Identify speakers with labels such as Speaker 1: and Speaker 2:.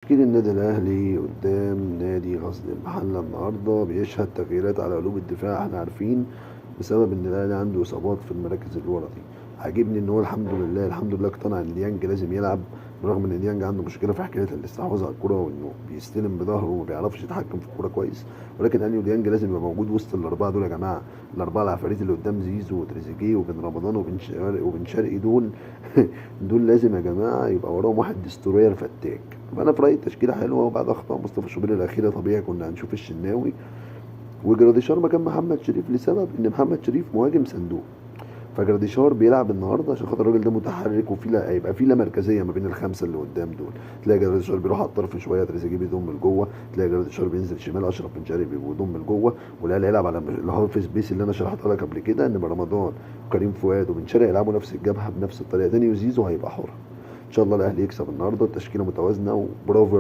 Speaker 1: تشكيل النادي الأهلي قدام نادي غزل المحلة النهاردة بيشهد تغييرات على قلوب الدفاع، احنا عارفين بسبب ان الأهلي عنده إصابات في المراكز اللي ورا دي. عاجبني ان هو الحمد لله الحمد لله اقتنع ان ديانج لازم يلعب، برغم ان ديانج عنده مشكلة في حكاية الاستحواذ على الكره وانه بيستلم بظهره وما بيعرفش يتحكم في الكورة كويس، ولكن اليو ديانج لازم يبقى موجود وسط الاربعة دول يا جماعة. الاربعة العفاريت اللي قدام زيزو وتريزيجيه وبن رمضان وبن شرقي دول دول لازم يا جماعة يبقى وراهم واحد destroyer فتاك. فانا في رايي التشكيلة حلوة، وبعد اخطاء مصطفى شوبير الاخيرة طبيعي كنا هنشوف الشناوي وجراديشار مكان محمد شريف، لسبب ان محمد شريف مهاجم صندوق، فجراديشار بيلعب النهارده عشان خاطر الراجل ده متحرك وفي لا هيبقى في لا مركزية ما بين الخمسة اللي قدام دول. تلاقي جراديشار بيروح على الطرف شوية، تريزيجيه بيضم لجوه، تلاقي جراديشار بينزل شمال، اشرف بن شرقي بيضم لجوه، والاهلي هيلعب على ال half space اللي انا شرحتها لك قبل كده، ان رمضان وكريم فؤاد وبن شرقي يلعبوا نفس الجبهة بنفس الطريقة تاني، وزيزو هيبقى حر. ان شاء الله الاهلي يكسب النهارده، التشكيلة متوازنة، وبرافو.